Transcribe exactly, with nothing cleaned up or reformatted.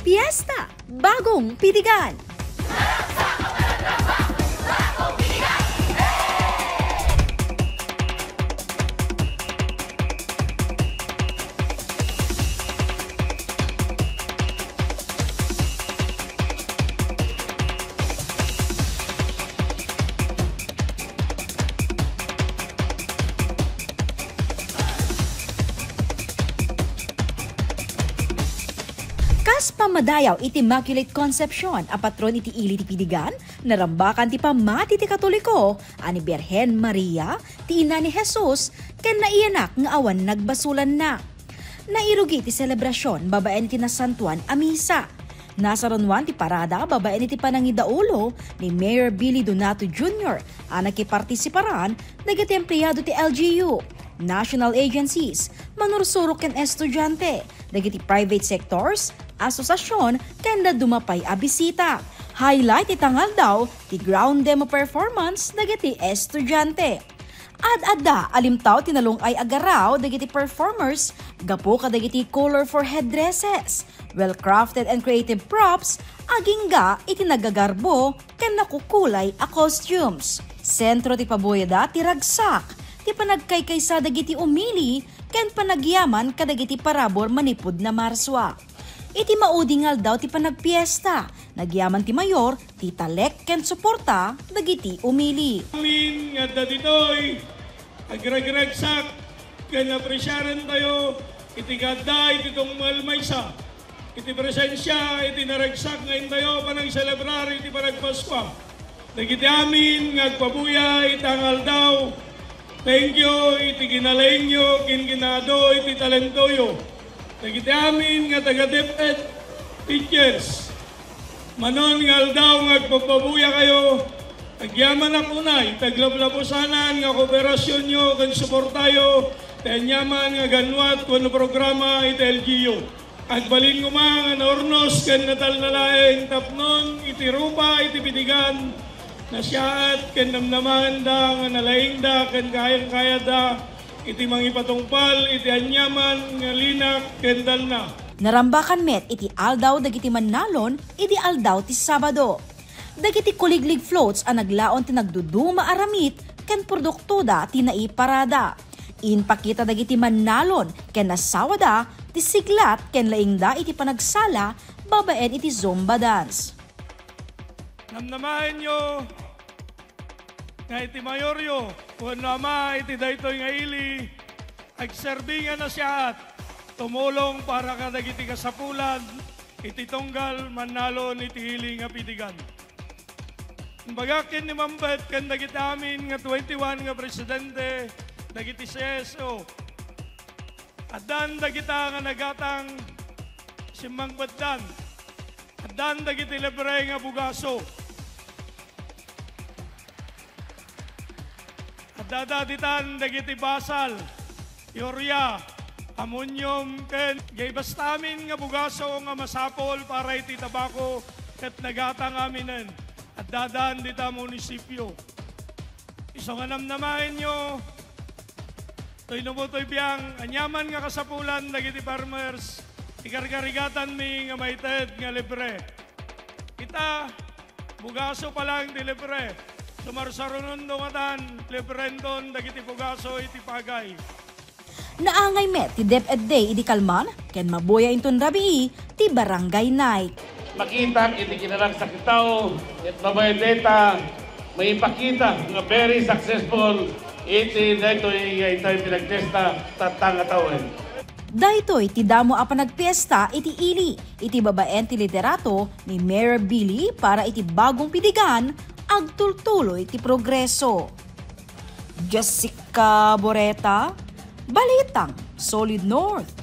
Piesta, Bagong Pidigan. Kas pammadayaw iti Immaculate Concepcion a patron iti ili ti Pidigan, narambakan ti pammati ti Katoliko a ni Birhen Maria, ti ina ni Jesus, ken naiyanak nga awan nagbasolanna. Nairugi ti selebrasion babaen iti nasantoan a misa. Nasarunoan ti parada babaen iti panangidaulo ni Mayor Billy Donato Junior a nakipartisiparan dagiti empleado ti L G U, national agencies, manursurok ken estudiante, dagiti private sectors, asosasion, ken dadduma pay a bisita. Highlight iti nga aldaw ti ground demo performance dagiti estudiante. Ad-adda a limtaw ti nalung-ay a garaw dagiti performers gapu kadagiti colorful headdresses, well-crafted and creative props, agingga iti nagagarbo ken nakukulay a costumes. Sentro ti pabuyada ti ragsak, ti panagkaykaysa dagiti umili ken panagyaman kadagiti parabur manipud na Marsua. Iti maudi nga aldaw ti panagpiesta, nagyaman ti mayor ti talek ken suporta dagiti umili. Amin nga adda ditoy, agragraksak ken apresiaren tayo iti kaadda iti tungpal maysa, iti presensia iti naragsak nga intayo panangselebrar iti panagpaskua. Dagiti amin nga agpabuya ita nga aldaw, thank you iti kinalaingyo ken kinaadu iti talentoyo. Dagiti amin nga taga-DepEd teachers, manon nga aldaw nga agpapabuyakayo, agyamanak unay ti aglaplapusanan nga kooperasionyo ken suportayo ti aniaman nga ganwat wenno programa iti L G U. Agbalin koma nga naurnos ken natalna laeng tapnon iti rupa iti Pidigan, nasiaat ken namnamaenda nga nalaingda ken kayangkayada iti mangipatungpal iti aniaman nga linak ken talna. Narambakan met iti aldaw dagiti mannalon idi aldaw ti Sabado. Dagiti kuliglig floats a naglaon ti nagduduma a ramit ken produktoda ti naiparada. Impakita dagiti mannalon ken asawada ti siglat ken laingda iti panagsala babaen iti Zumba dance. Namnamaenyo nga iti mayoryo wenno ama iti daytoy nga ili, agserbi nga nasiaat, tumulong para kadagiti kasapulan iti tunggal mannalon iti ili nga Pidigan. Imbagak ken ni Mambet ken dagiti amin nga twenty-one nga presidente dagiti C S O. Addan dagita nga nagatang simmangpetdan. Addan dagiti libre nga bugaso. Addada ditan dagiti basal, urea, ammonium, ken jay basta amin nga bugaso nga masapul para iti tabako ket nagatang aminen. Addadan dita munisipio. Isu nga namnamaenyo, toy nubo toy biang, aniaman nga kasapulan dagiti farmers, igargarigatanmi nga maited nga libre. Ita, bugaso pa lang ti libre. Sumarsarunon dungatan, librenton dagiti bugaso iti pagay. Naangay met ti DepEd Day idi kalman ken mabuya inton rabii ti Barangay Night. Makitak iti kinaragsak ti tao, ket babaen dayta, maipakita nga very successful iti daytoy nga itay pinagfiesta tatta nga tawen. Daytoy ti damo a panagpiesta iti ili, iti babaen ti liderato ni Mayor Billy para iti Bagong Pidigan, agtultuloy ti progreso. Jessica Boreta, Balitang Solid North.